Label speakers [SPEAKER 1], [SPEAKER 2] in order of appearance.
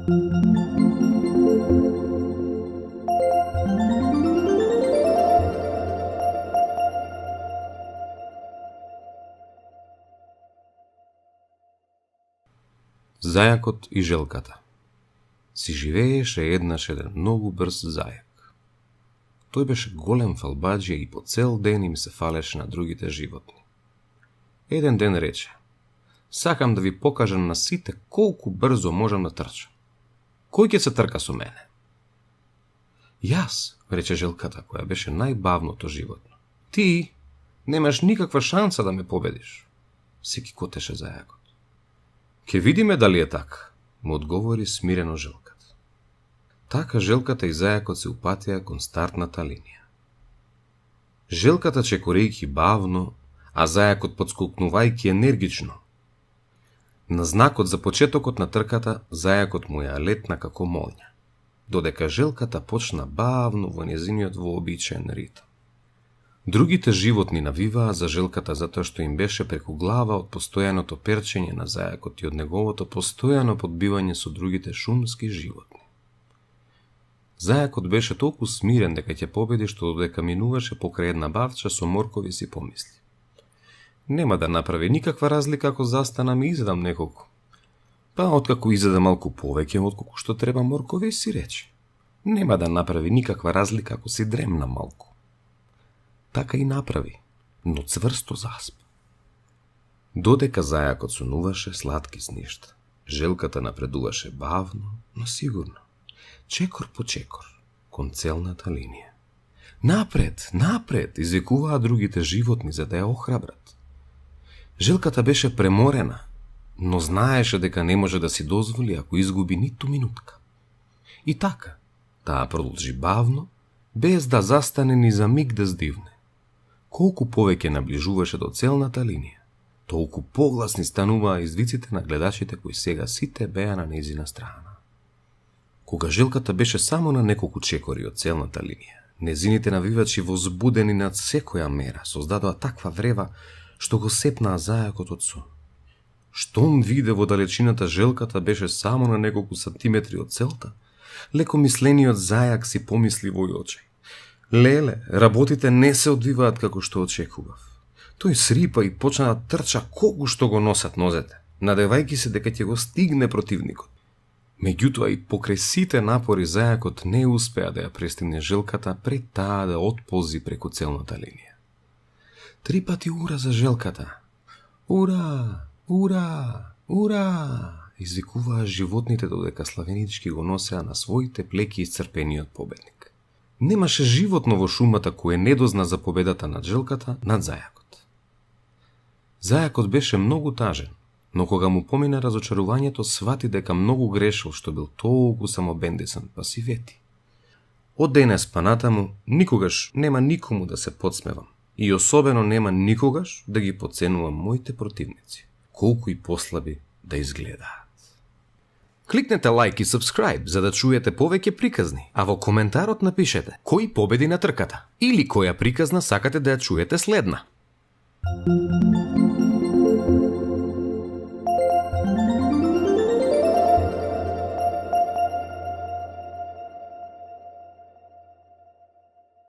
[SPEAKER 1] Зајакот и желката. Си живееше еднаш еден многу брз зајак. Тој беше голем фалбаџија и по цел ден им се фалеше на другите животни. Еден ден рече: "Сакам да ви покажам на сите колку брзо можам да трчам. Кој ќе се трка со мене?" "Јас," рече желката, која беше најбавното животно. "Ти немаш никаква шанса да ме победиш," се кикотеше зајакот. "Ке видиме дали е така," му одговори смирено желката. Така желката и зајакот се упатија кон стартната линија. Желката чекорејќи бавно, а зајакот подскокнувајќи енергично. На знакот за почетокот на трката, зајакот му ја летна како молња, додека желката почна бавно во незиниот вообичаен ритм. Другите животни навиваа за желката затоа што им беше преку глава од постојаното перчење на зајакот и од неговото постојано подбивање со другите шумски животни. Зајакот беше толку смирен дека ќе победи што додека минуваше покрај една бавча со моркови си помисли: "Нема да направи никаква разлика ако застанам и изедам неколку. Па откако изеда малку повеќе отколку што треба моркови, си рече: нема да направи никаква разлика ако си дремна малку." Така и направи, но цврсто заспа. Додека зајакот сонуваше сладки сништа, желката напредуваше бавно, но сигурно, чекор по чекор, кон целната линија. "Напред, напред!" извикуваа другите животни за да ја охрабрат. Желката беше преморена, но знаеше дека не може да си дозволи ако изгуби ниту минутка. И така, таа продолжи бавно, без да застане ни за миг да здивне. Колку повеќе наближуваше до целната линија, толку погласни стануваа извиците на гледачите кои сега сите беа на нејзина страна. Кога желката беше само на неколку чекори од целната линија, незините навивачи возбудени над секоја мера создадоа таква врева што го сепнаа зајакот од сон. Штом виде во далечината желката беше само на неколку сантиметри од целта, лекомислениот зајак си помисли во очи: "Леле, работите не се одвиваат како што очекував." Тој срипа и почна да трча колку што го носат нозете, надевајќи се дека ќе го стигне противникот. Меѓутоа и покрај сите напори зајакот не успеа да ја престигне желката пред таа да отползи преку целната линија. 3 пати ура за желката. "Ура! Ура! Ура!" извикуваа животните додека славенички го носеа на своите плеки исцрпениот победник. Немаше животно во шумата кое не дозна за победата над желката над зајакот. Зајакот беше многу тажен, но кога му помина разочарувањето, свати дека многу грешил што бил толку самобендисан, па си вети: "Од денес па натаму никогаш нема никому да се подсмевам и особено нема никогаш да ги потценувам моите противници, колку и послаби да изгледаат." Кликнете лайк и subscribe за да чуете повеќе приказни, а во коментарот напишете кој победи на трката или која приказна сакате да ја чуете следна.